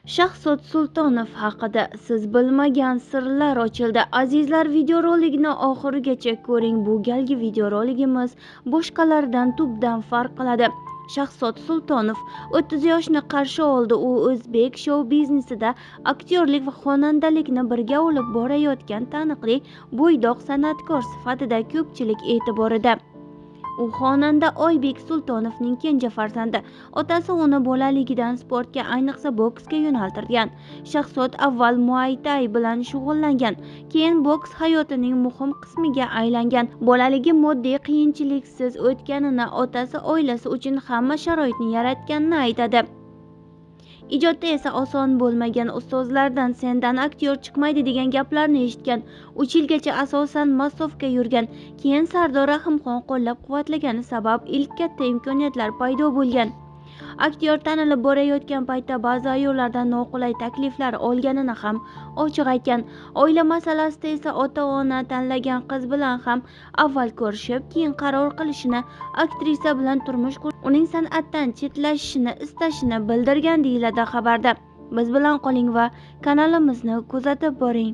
Shahzod Sultonov haqida siz bilmagan sirlar ochildi. Azizlar, videorolikni oxirigacha ko'ring. Bu galgi videoroligimiz boshqalardan tubdan farq qiladi. Shahzod Sultonov 30 yoshni qarshi oldi. U o'zbek shou biznesida aktyorlik va xonandalikni birga olib borayotgan taniqli bo'ydoq san'atkor sifatida ko'pchilik e'tiborida. U xonanda Oybek Sultonovning kenja farzandi. Otasi uni bolaligidan sportga, ayniqsa boksga yo'naltirgan. Shahzod avval muay-tay bilan shug'ullangan, keyin boks hayotining muhim qismiga aylangan. Bolaligi moddiy qiyinchiliksiz o'tganini, otasi oilasi uchun hamma sharoitni yaratganini aytadi. Ijodda esa oson bo'lmagan. Ustozlardan "sendan aktyor chiqmaydi" degan gaplarni eshitgan. 3 yilgacha asosan massovka yurgan. Keyin Sardor Rahimxon qo'llab-quvvatlagani sabab ilk katta imkoniyatlar paydo bo'lgan. Aktyor tanilib borayotgan paytda ba'zi ayollardan noqulay takliflar olganini ham ochiq aytgan. Oila masalasida esa ota-ona tanlagan qiz bilan ham avval ko'rishib, keyin qaror qilishini, aktrisa bilan turmush qurib, uning san'atdan chetlashishini istashini bildirgan, deyiladi xabarda. Biz bilan qoling va kanalimizni kuzatib boring.